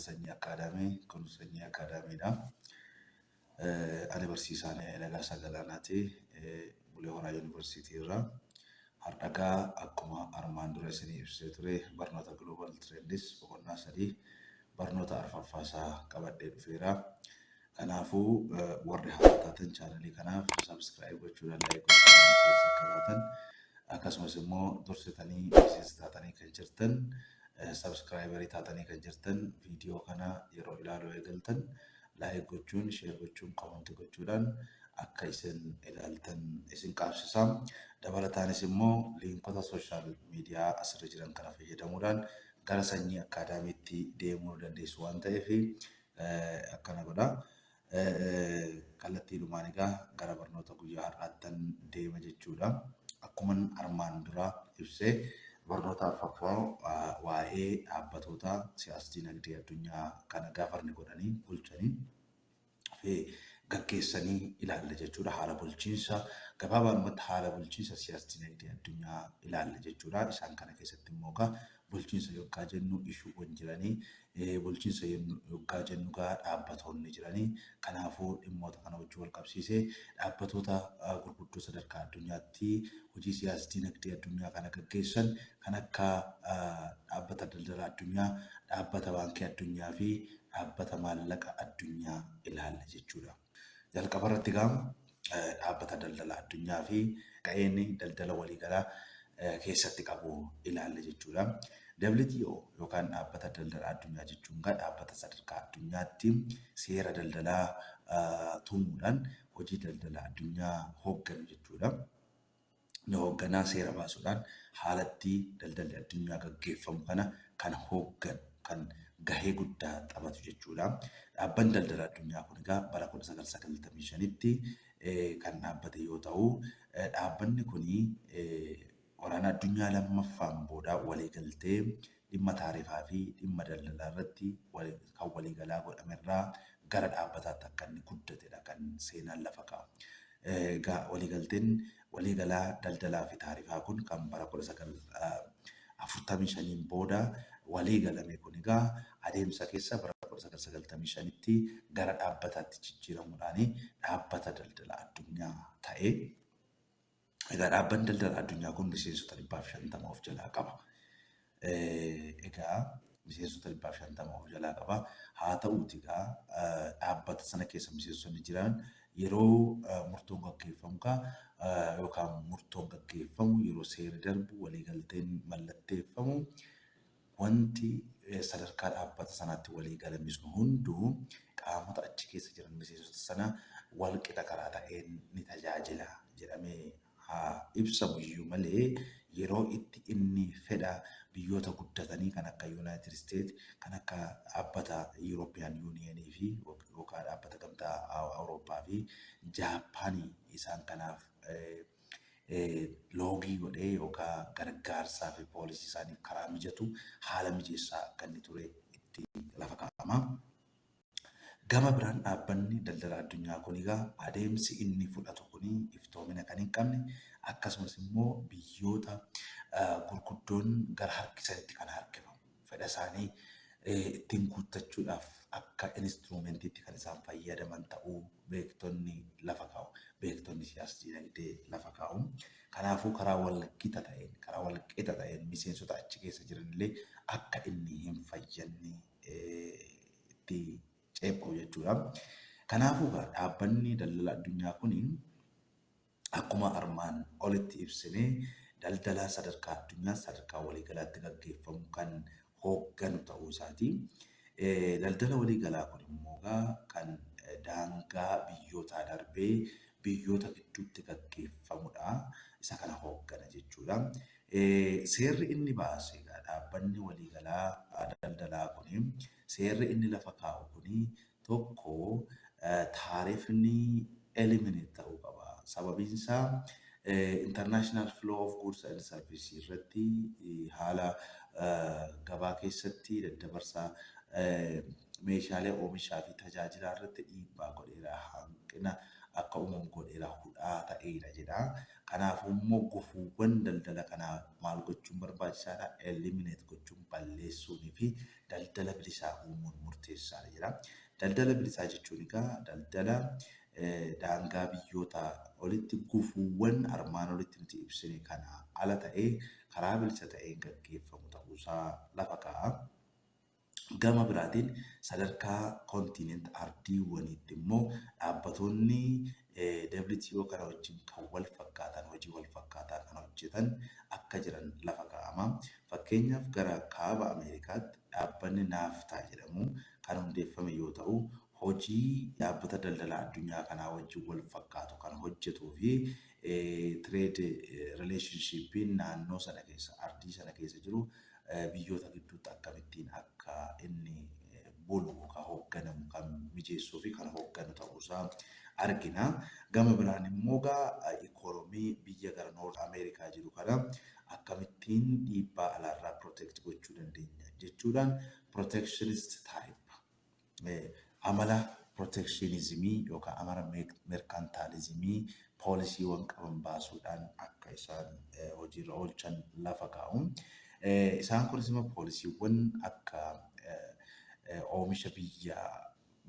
Sanyii Akaadaamii, kun Sanyii Akaadaamiidha. Ani barsiisaa Nagaasaa Galaanaati. Bulee Horaa Yuunivarsiitii irraa. Har'a egaa akkuma armaan dura isinii ibsee ture, barnoota Global Trends boqonnaa 3, barnoota arfaffaa isaa qabadhee dhufeera. Kanaafuu warri haaraa taatan chaanalii kanaaf subscribe gochuudhaan, like gochuudhaan miseensa akka taatan, akkasumas immoo dursitanii miseensa taatanii kan jirtan, subscriberii taatanii kan jirtan, viidiyoo kana yeroo ilaaluu eegaltan like gochuun, share gochuun, comment gochuudhaan akka isin ilaaltan isin qaabsisa. Dabalataanis immoo liinkota social media asirra jiran kana fayyadamuudhaan gara Sanyii Akkaadaamiitti deemuu dandeessu waan ta'eef akkana godha. Kallattiidhumaan egaa gara barnoota guyyaa har'aattan deema jechuudha. Akkuman armaan dura ibsee, barnoota arfaffaa waa'ee dhaabbatoota siyaas-dinagdee addunyaa kana govern godhanii, bulchanii fi gaggeessanii ilaalla jechuudha. Haala bulchiinsa, gabaabaadhumatti haala bulchiinsa siyaas-dinagdee addunyaa ilaalla jechuudha. Isaan kana keessatti immoo egaa bulchiinsa yoggaa jennu issuewwan jiranii, bulchiinsa yoggaa jennu egaa dhaabbatoonni jiranii, kanaafuu dhimmoota kana wajjin wal qabsiisee dhaabbatoota gurguddoo sadarkaa addunyaatti hojii siyaas dinagdee addunyaa kana gaggeessan kan akka Dhaabbata Daldala Addunyaa, Dhaabbata Baankii Addunyaa fi Dhaabbata Maallaqa Addunyaa ilaalla jechuudha. Jalqaba irratti egaa Dhaabbata Daldala Addunyaa fi ga'een daldala waliigalaa keessatti qabu ilaalla jechuudha. WTO yookaan Dhaabbata Daldala Addunyaa jechuun egaa dhaabbata sadarkaa addunyaatti seera daldalaa tumuudhaan hojii daldala addunyaa hoogganu jechuudha. Ni hoogganaa, seera baasuudhaan haalatti daldalli addunyaa gaggeeffamu kana kan hoogganu, kan gahee guddaa taphatu jechuudha. Dhaabbanni Daldala Addunyaa kun egaa bara 1995tti kan dhaabbate yoo ta'u, dhaabbanni kun Waraana Addunyaa Lammaffaan booda waliigaltee dhimma taarifaa fi dhimma daldalaa irratti kan waliigalaa godhamerraa gara dhaabbataatti akka inni guddatedha kan seenaan lafa kaa'u. Egaa waliigalteen waliigalaa daldalaa fi taarifaa kun kan bara 1945n booda waliigalame kun egaa adeemsa keessa bara 1995tti gara dhaabbataatti jijjiiramuudhaan Dhaabbata Daldala Addunyaa ta'e. Egaa Dhaabbanni Daldala Addunyaa kun miseensota 150 of jalaa qaba. Egaa miseensota 150 of jalaa qaba. Haa ta'uuti egaa dhaabbata sana keessa miseensonni jiran yeroo murtoon gaggeeffamu kaa yookaan murtoon gaggeeffamu, yeroo seerri darbu, waliigalteen mallatteeffamu, wanti sadarkaa dhaabbata sanaatti walii galame sun hunduu qaamota achi keessa jiran, miseensota sana wal qixa karaa ta'een ni tajaajila jedhamee haa ibsamu iyyuu malee, yeroo itti inni fedha biyyoota guddatanii kan akka Yuunaayitid Isteet, kan akka dhaabbata Yuurooppiyaan Yuuniyeenii fi yookaan Dhaabbata Gamtaa Awurooppaa fi Jaappaanii isaan kanaaf loogii godhee yookaan gargaarsaa fi poolisii isaaniif karaa mijatu haala mijeessaa akka inni ture itti lafa kaa'ama. Gama biraan Dhaabbanni Daldala Addunyaa kun egaa adeemsi inni fudhatu kun iftoomina kan hin qabne, akkasumas immoo biyyoota gurguddoon gara harkisanitti kan harkifamu, fedha isaanii ittiin guuttachuudhaaf akka instruumentiitti kan isaan fayyadaman ta'uu beektonni lafa kaa'u. Beektonni siyaas dinagdee lafa kaa'u. Kanaafuu karaa wal gita ta'een, karaa wal qixa ta'een miseensota achi keessa jiranillee akka inni hin fayyadne itti ceepha'u jechuudha. Kanaafuu egaa Dhaabbanni Daldala Addunyaa kun akkuma armaan olitti ibsine daldala sadarkaa addunyaa, sadarkaa waliigalaatti gaggeeffamu kan hoogganu ta'uu isaati. Daldala waliigalaa kun immoo egaa kan daangaa biyyootaa darbee biyyoota gidduutti gaggeeffamudha. Isa kana hooggana jechuudha. Seerri inni baase egaa, dhaabbanni waliigalaa daldalaa kun seerri inni lafa kaa'u kun, tokko, taarifni eliminate ta'uu qaba. Sababiin isaa international flow of goods and services irratti, haala gabaa keessatti daddabarsa meeshaalee oomishaa fi tajaajilaa irratti dhiibbaa godheera. Hanqina akka uumamu godheera, hudhaa ta'eera jedha. Kanaafuu immoo gufuuwwan daldala kanaa maal gochuun barbaachisaadha? Eliminate gochuun, balleessuunii fi daldala bilisaa uumuun murteessaadha jedha. Daldala bilisaa jechuun egaa daldala daangaa biyyoota olitti gufuuwwan armaan olitti nuti ibsine kana ala ta'ee karaa bilisa ta'een gaggeeffamu ta'uusaa lafa kaa'a. Gama biraatiin sadarkaa continent ardiiwwaniitti immoo dhaabbatoonni WTO kana wajjin kan wal fakkaatan, hojii wal fakkaataa kan hojjetan akka jiran lafa kaa'ama. Fakkeenyaaf, gara kaaba Ameerikaatti dhaabbanni NAFTA jedhamu kan hundeeffame yoo ta'u, hojii dhaabbata daldala addunyaa kanaa wajjin wal fakkaatu kan hojjetuu fi trade relationshipiin naannoo sana keessa, ardii sana keessa jiru biyyoota gidduutti akkamittiin akka inni bulu yookaan hoogganamu kan mijeessuu fi kan hoogganu ta'uusaa argina. Gama biraan immoo egaa ikoonoomii biyya gara North Ameerikaa jiru kana akkamittiin dhiibbaa alaarraa protect gochuu dandeenya jechuudhaan protectionist type, amala protectionismii yookaan amala mercantilismii poolisiiwwan qaban baasuudhaan akka isaan hojiirra oolchan lafa kaa'u. Isaan kunis immoo poolisiiwwan akka oomisha biyya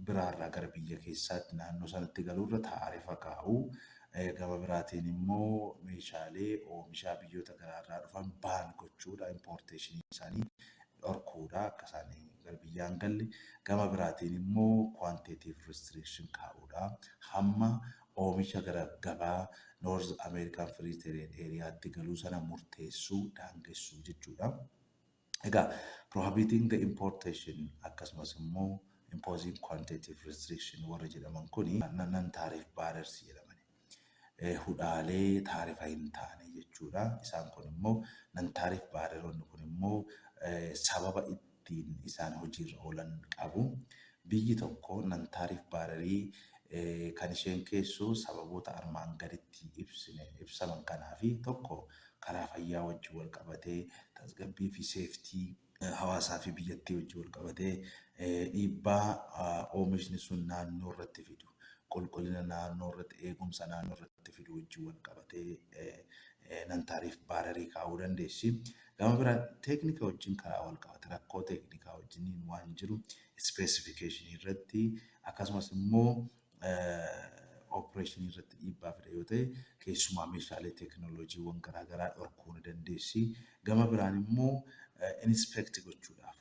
biraarraa gara biyya keessaatti naannoo sanatti galuurra taarifa kaa'u. Gama biraatiin immoo meeshaalee oomishaa biyyoota garaarraa dhufan ban gochuudha. Importationii isaanii dhorkuudha, akka isaan gara biyyaan hin galle. Gama biraatiin immoo quantitative restriction kaa'uudha. Hamma oomisha gara gabaa North American Free Trade Areaatti galuu sana murteessuu, daangessuu jechuudha. Egaa prohibiting the importation akkasumas immoo imposing quantitative restriction warra jedhaman kuni non tariff barriers jedhamani. Hudhaalee taarifa hin taane jechuudha. Isaan kun immoo non tariff barrieroonni kun immoo sababa ittiin isaan hojiirra oolan qabu. Biyyi tokko non tariff barrierii kan isheen keessu sababoota armaan gaditti ibsine ibsaman kanaa fi tokko karaa fayyaa wajjin wal qabatee, tasgabbii fi safety hawaasaa fi biyyattii wajjin wal qabatee, dhiibbaa oomishni sun naannoo irratti fidu, qulqullina naannoo irratti, eegumsa naannoo irratti fidu wajjin wal qabatee non tariff barrierii kaa'uu dandeessi. Gama biraan teeknika wajjin karaa wal qabate, rakkoo teeknikaa wajjiniin waan jiru specificationii irratti akkasumas immoo operationii irratti dhiibbaa fida yoo ta'e, keessumaa meeshaalee teekinooloojiiwwan garaagaraa dhorkuu ni dandeessi. Gama biraan immoo inspect gochuudhaaf,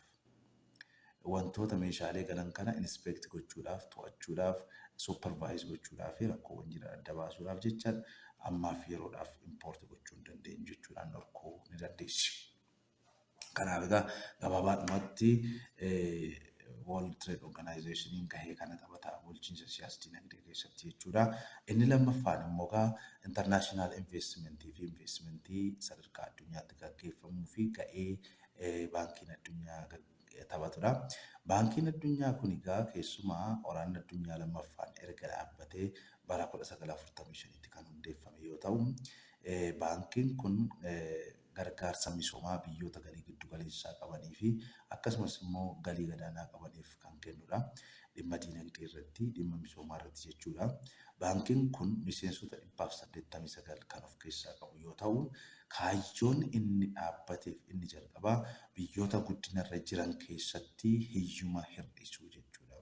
wantoota meeshaalee galan kana inspect gochuudhaaf, to'achuudhaaf, supervise gochuudhaaf fi rakkoowwan jiran adda baasuudhaaf jecha ammaaf yeroodhaaf import gochuu hin dandeenyu jechuudhaan dhorkuu ni dandeessi. Kanaaf egaa gabaabaadhumatti World Trade Organization gahee kana taphata bulchiinsa siyaas dinagdee keessatti jechuudha. Inni lammaffaan immoo egaa international investmentii fi investmentii sadarkaa addunyaatti gaggeeffamuu fi gahee baankiin addunyaa taphatudha. Baankiin addunyaa kun egaa keessumaa waraanni addunyaa lammaffaan erga dhaabbatee bara 1945tti kan hundeeffame yoo ta'u, baankiin kun gargaarsa misoomaa biyyoota galii giddu galeessaa qabanii fi akkasumas immoo galii gadaanaa qabaniif kan kennudha. Dhimma diinagdee irratti, dhimma misoomaa irratti jechuudha. Baankiin kun miseensota 189 kan of keessaa qabu yoo ta'u, kaayyoon inni dhaabbateef inni jalqabaa biyyoota guddinarra jiran keessatti hiyyuma hir'isuu jechuudha.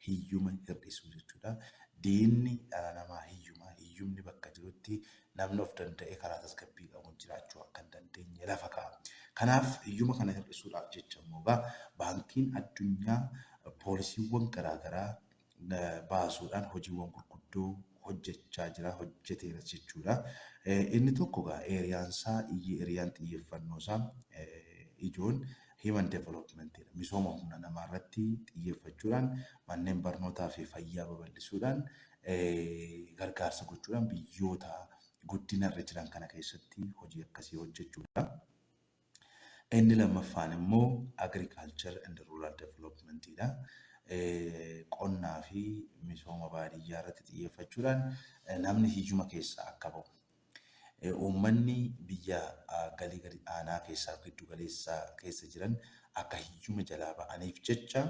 Hiyyuma hir'isuu jechuudha. Diinni dhala namaa hiyyuma. Hiyyumni bakka jirutti namni of danda'ee karaa tasgabbii qabuun jiraachuu akka hin dandeenye lafa kaa'a. Kanaaf hiyyuma kana hir'isuudhaaf jecha immoo egaa baankiin addunyaa poolisiiwwan garaagaraa baasuudhaan hojiiwwan gurguddoo hojjechaa jira, hojjeteeras jechuudha. Inni tokko egaa areaan isaa, areaan xiyyeeffannoo isaa ijoon human development, misooma humna namaa irratti xiyyeeffachuudhaan, manneen barnootaa fi fayyaa babal'isuudhaan, gargaarsa gochuudhaan biyyoota guddina irra jiran kana keessatti hojii akkasii hojjechuudha. Inni lammaffaan immoo agriculture and rural development dha. Qonnaa fi misooma baadiyyaa irratti xiyyeeffachuudhaan namni hiyyuma keessaa akka bahu, uummanni biyya galii gadi aanaa keessaa giddu galeessaa keessa jiran akka hiyyuma jalaa ba'aniif jecha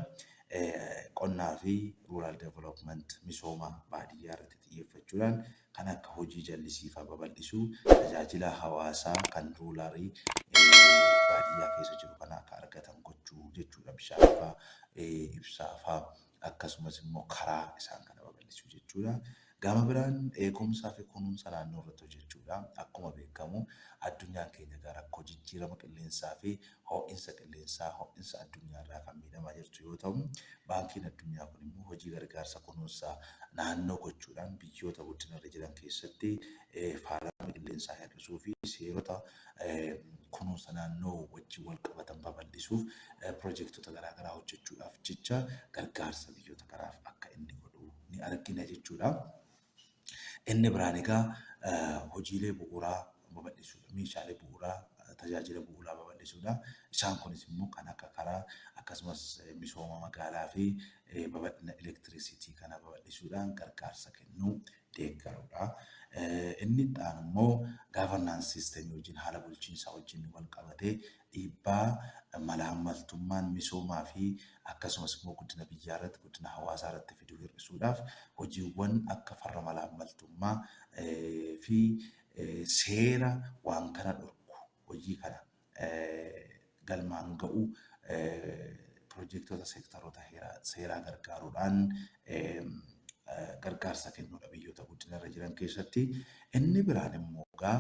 qonna irratti xiyyeeffachuudhaan misooma baadiyyaa Qonnaa fi rural development, misooma baadiyyaa irratti xiyyeeffachuudhaan kan akka hojii jallisii fa'aa babal'isuu, tajaajila hawaasaa kan ruralii baadiyyaa keessa jiru kana akka argatan gochuu jechuudha. Bishaan fa'aa, ibsaa fa'aa, akkasumas immoo karaa isaan kana babal'isuu jechuudha. Gama biraan eegumsaa fi kunuunsa naannoo irratti hojjechuudha. Akkuma beekamu addunyaan keenya egaa rakkoo jijjiirama qilleensaa fi ho'iinsa qilleensaa, ho'iinsa addunyaa irraa kan miidhamaa jirtu yoo ta'u, baankiin addunyaa kun immoo hojii gargaarsa kunuunsa naannoo gochuudhaan biyyoota guddinarra jiran keessatti faalama qilleensaa hir'isuu fi seerota kunuunsa naannoo wajjin wal qabatan babal'isuuf piroojektota garaagaraa hojjechuudhaaf jecha gargaarsa biyyoota kanaaf akka inni godhu ni argina jechuudha. Inni biraan egaa hojiilee bu'uuraa babal'isuudha. Meeshaalee bu'uuraa, tajaajila bu'uuraa babal'isuudha. Isaan kunis immoo kan akka karaa, akkasumas misooma magaalaa fi babal'ina elektirisiitii kana babal'isuudhaan gargaarsa kennuu deeggaruudha. Inni itti aanu immoo governance systemii wajjin, haala bulchiinsaa wajjin wal qabatee dhiibbaa malaammaltummaan misoomaa fi akkasumas immoo guddina biyyaa irratti, guddina hawaasaa irratti fiduu hir'isuudhaaf hojiiwwan akka farra malaammaltummaa fi seera waan kana dhorku hojii kana galmaan ga'u piroojektota seektaroota seeraa gargaaruudhaan gargaarsa kennuudha biyyoota guddina irra jiran keessatti. Inni biraan immoo egaa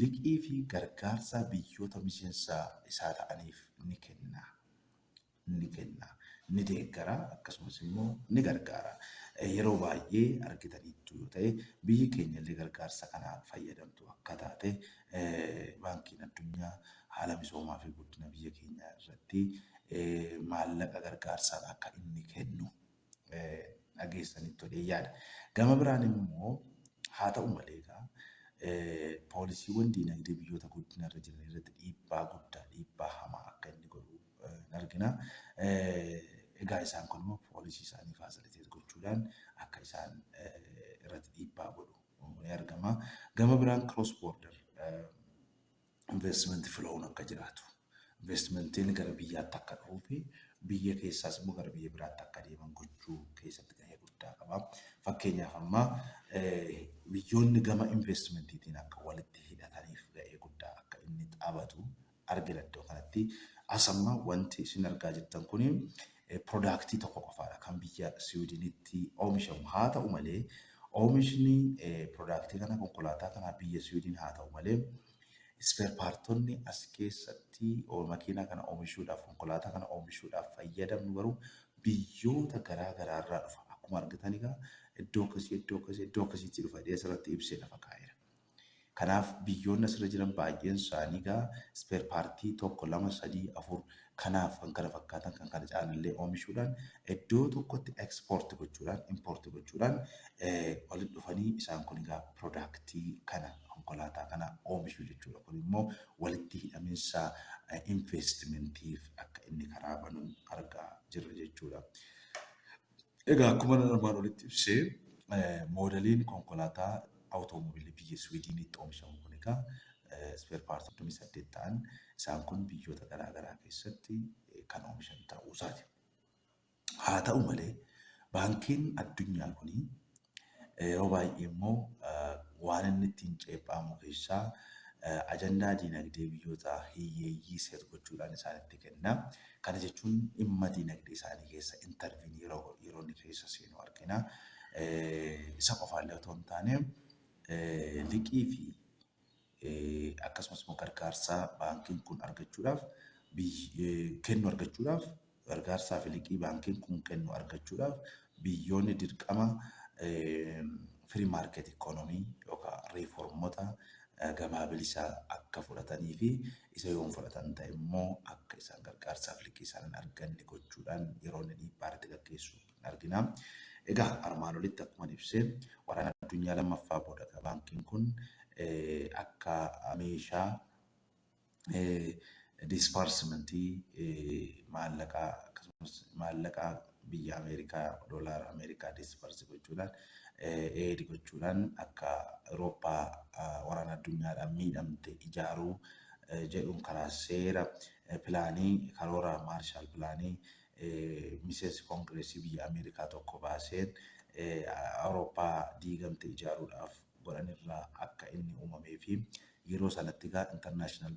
liqii fi gargaarsa biyyoota miseensa isaa ta'aniif ni kenna. Ni kenna. Ni deeggara, akkasumas immoo ni gargaara. Yeroo baay'ee argitaniittu yoo ta'e, biyyi keenya illee gargaarsa kanaan fayyadamtu akka taate, baankiin addunyaa haala misoomaa fi guddina biyya keenyaa irratti maallaqa gargaarsaan akka inni kennu dhageessanitti tolee yaada. Gama biraan immoo haa ta'u malee egaa poolisiiwwan diinagdee biyyoota guddina irra jiran irratti dhiibbaa guddaa, dhiibbaa hamaa akka inni godhu ni argina. Egaa isaan kun immoo poolisii isaanii facilitate gochuudhaan akka isaan irratti dhiibbaa godhu ni argama. Gama biraan cross border investment flow'n akka jiraatu, investmentiin gara biyyaatti akka dhufuu fi biyya keessaas immoo gara biyya biraatti akka deeman gochuu keessatti gahee guddaa qaba. Fakkeenyaaf amma biyyoonni gama investmentiitiin akka walitti hidhataniif gahee guddaa akka inni taphatu argina iddoo kanatti. As amma wanti isin argaa jirtan kuni productii tokko qofaadha kan biyya Siwiidinitti oomishamu. Haa ta'u malee oomishni productii kana, konkolaataa kana biyya Siwiidin haa ta'u malee, spare partonni as keessatti makiinaa kana oomishuudhaaf, konkolaataa kana oomishuudhaaf fayyadamnu garuu biyyoota garaa garaarraa dhufa. Akkuma argitan egaa iddoo akkasii, iddoo akkasii, iddoo akkasiitti dhufa jedhee asirratti ibsee lafa kaa'eera. Kanaaf biyyoonni asirra jiran baay'een isaanii egaa spare partii tokko, lama, sadii, afur kanaaf kan kana fakkaatan, kan kana caalanillee oomishuudhaan iddoo tokkotti export gochuudhaan, import gochuudhaan walitti dhufanii isaan kun egaa productii kana, konkolaataa kana oomishuu jechuudha. Kun immoo walitti hidhaminsa investmentiif akka inni karaa banu argaa jirra jechuudha. Egaa akkuma armaan olitti ibsee, moodeliin konkolaataa awutoomobiilii biyya Siwiidinitti oomishamu kun egaa spare partii 38 ta'an isaan kun biyyoota garaa garaa keessatti kan oomishan ta'uu isaati. Haa ta'u malee baankiin addunyaa kuni yeroo baay'ee immoo waan inni ittiin ceephamu keessaa ajandaa diinagdee biyyoota hiyyeeyyii set gochuudhaan isaanitti kenna. Kana jechuun dhimma diinagdee isaanii keessa intervene yeroo inni keessa seenu argina. Isa qofaallee otoo hin taane liqii fi akkasumas immoo gargaarsa baankiin kun argachuudhaaf kennu argachuudhaaf, gargaarsaa fi liqii baankiin kun kennu argachuudhaaf biyyoonni dirqama free market economy yookaan reformota gabaa bilisaa akka fudhatanii fi isa yoo fudhatan ta'e immoo akka isaan gargaarsaaf liqii isaan hin arganne gochuudhaan yeroo inni dhiibbaa irratti gaggeessu argina. Egaa armaan olitti akkuma ibsee, waraana addunyaa lammaffaa booda baankiin kun akka meeshaa disbursementii maallaqaa, akkasumas maallaqaa biyya Ameerikaa, doolaara Ameerikaa disburse gochuudhaan, aid gochuudhaan akka Awurooppaa waraana addunyaadhaan miidhamte ijaaruu jedhuun karaa seera pilaanii, karoora Marshall Planii miseensi koongireesii biyya Ameerikaa tokko baaseen Awurooppaa diigamte ijaaruudhaaf godhanirraa akka inni uumamee fi yeroo sanatti egaa International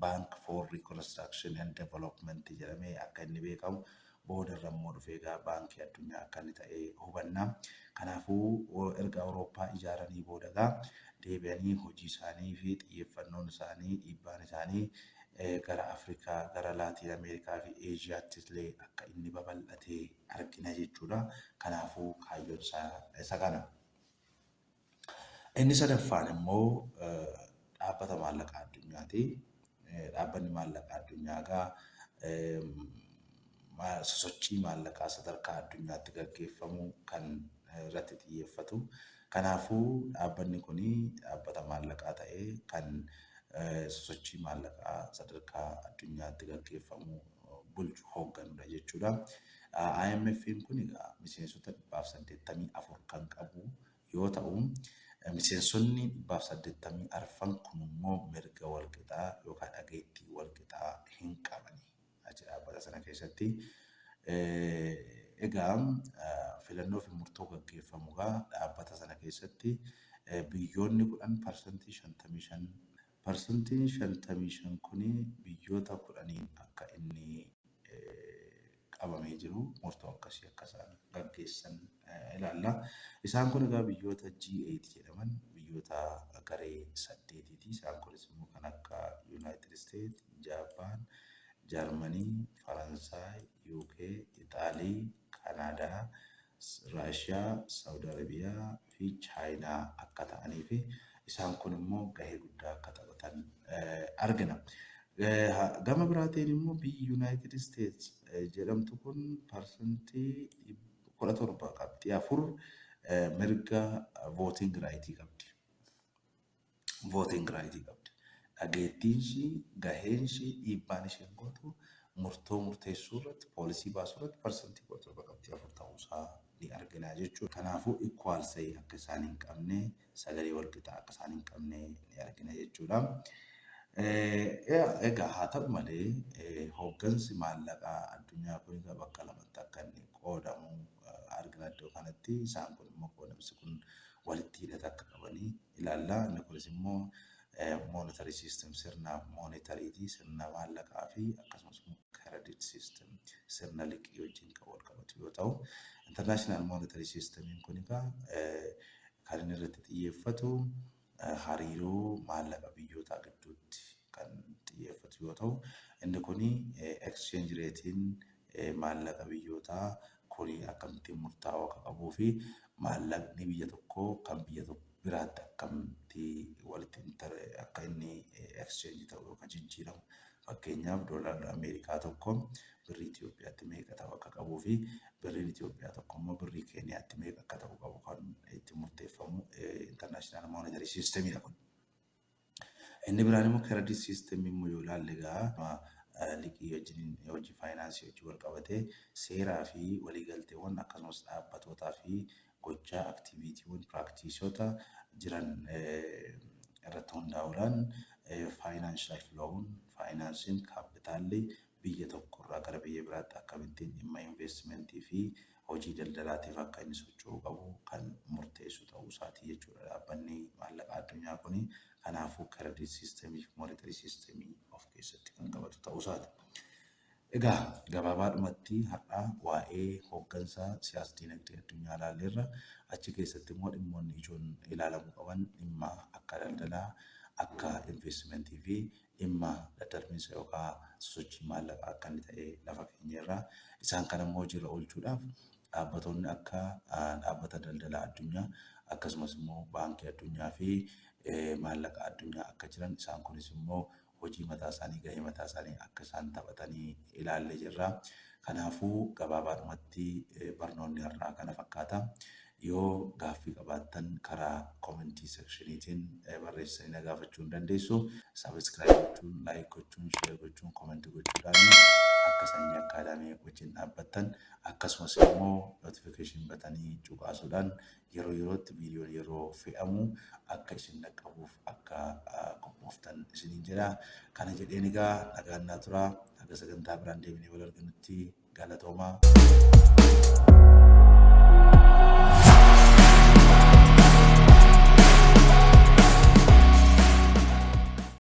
Bank for Reconstruction and Development jedhamee akka inni beekamu, boodarra immoo dhufee egaa Baankii Addunyaa akka inni ta'e hubanna. Kanaafuu erga Awurooppaa ijaaranii booda egaa deebi'anii hojii isaanii fi xiyyeeffannoon isaanii, dhiibbaan isaanii gara Afrikaa, gara Laatiin Ameerikaa fi Eeshiyaatti illee akka inni babal'ate argina jechuudha. Kanaafuu kaayyoon isaa isa kana. Inni sadaffaan immoo Dhaabbata Maallaqaa Addunyaati. Dhaabbanni Maallaqaa Addunyaa egaa sosochii maallaqaa sadarkaa addunyaatti gaggeeffamu kan irratti xiyyeeffatu. Kanaafuu dhaabbanni kun dhaabbata maallaqaa ta'ee kan sosochii maallaqaa sadarkaa addunyaatti gaggeeffamu bulchu, hoogganudha jechuudha. IMF'n kun egaa miseensota 184 kan qabu yoo ta'u, miseensonni 184 kun immoo mirga walqixaa yookaan dhageettii walqixaa hin qabani achi dhaabbata sana keessatti. Egaa filannoo fi murtoo gaggeeffamu egaa dhaabbata sana keessatti biyyoonni 10 55%, 55% kuni biyyoota 10n akka inni qabamee jiru, murtoo akkasii akka isaan gaggeessan ilaalla. Isaan kun egaa biyyoota G8 jedhaman, biyyoota garee saddeetiiti. Isaan kunis immoo kan akka United States, Jaappaan, Jaarmanii, Faransaay, UK, Ixaalii, Kanaadaa, Raashiyaa, Saawud Arabiyaa fi Chaayinaa akka ta'anii fi isaan kun immoo gahee guddaa akka taphatan argina. Gama biraatiin immoo biyyi Yuunaayitid Isteets jedhamtu kun 17.4% mirga voting right qabdi. Voting right qabdi. Dhageettiin ishii, gaheen ishii, dhiibbaan isheen gootu murtoo murteessuu irratti, poolisii baasuu irratti 17.4% ta'uusaa ni argina jechuudha. Kanaafuu equal say akka isaan hin qabne, sagalee walqixaa akka isaan hin qabne ni argina jechuudha. Egaa haa ta'u malee hooggansi maallaqaa addunyaa kun egaa bakka lamatti akka inni qoodamu argina iddoo kanatti. Isaan kun immoo qoodamsi kun walitti hidhata akka qabanii ilaalla. Inni kunis immoo monetary system, sirna monetariitii, sirna maallaqaa fi akkasumas immoo credit system, sirna liqii wajjin kan wal qabatu yoo ta'u, international monetary systemiin kun egaa kan inni irratti xiyyeeffatu hariiroo maallaqa biyyootaa gidduutti kan xiyyeeffatu yoo ta'u, inni kun exchange ratein maallaqa biyyootaa kuni akkamittiin murtaa'uu akka qabuu fi maallaqni biyya tokkoo kan biyya biraatti akkamitti walitti akka inni exchange ta'u yookaan jijjiiramu, fakkeenyaaf doolaarri Ameerikaa tokko birrii Itoophiyaatti meeqa ta'uu akka qabuu fi birriin Itoophiyaa tokko immoo birrii Keeniyaatti meeqa akka ta'uu qabu kan itti murteeffamu international monetary systemidha kun. Inni biraan immoo credit system immoo yoo ilaalle egaa liqii wajjin, hojii faayinaansii wajjin wal qabatee seeraa fi waliigalteewwan akkasumas dhaabbatootaa fi gochaa, activitywwan, practiceota jiran irratti hundaa'uudhaan financial flow'n, faayinaansiin, kaapitaalli biyya tokkorraa gara biyya biraatti akkamittiin dhimma investimentii fi hojii daldalaatiif akka inni socho'uu qabu kan murteessu ta'uu isaati jechuudha dhaabbanni maallaqa addunyaa kuni. Kanaafuu credit systemii fi monetary systemii of keessatti kan qabatu ta'uu isaati. Egaa gabaabaadhumatti har'a waa'ee hooggansa siyaas dinagdee addunyaa ilaalleerra. Achi keessatti immoo dhimmoonni ijoon ilaalamuu qaban dhimma akka daldalaa, akka investimentii fi dhimma daddarbinsa yookaan sosochii maallaqaa akka inni ta'e lafa keenyeerra. Isaan kana immoo hojiirra oolchuudhaaf dhaabbatoonni akka Dhaabbata Daldala Addunyaa akkasumas immoo Baankii Addunyaa fi Maallaqa Addunyaa akka jiran, isaan kunis immoo hojii mataa isaanii, gahee mataa isaanii akka isaan taphatanii ilaallee jirra. Kanaafuu gabaabaadhumatti barnoonni har'aa kana fakkaata. Yoo gaaffii qabaattan karaa comment sectioniitiin barreessitanii na gaafachuu hin dandeessu. Subscribe gochuun, like gochuun, share gochuun, comment gochuudhaan akka Sanyii Academy wajjin dhaabbattan, akkasumas immoo notification batanii cuqaasuudhaan yeroo yerootti viidiyoon yeroo fe'amu akka isin dhaqqabuuf akka qophooftan isiniin jedha. Kana jedheen egaa nagaan naa tura. Haga sagantaa biraan deebinee wal arginutti Galatoomaa.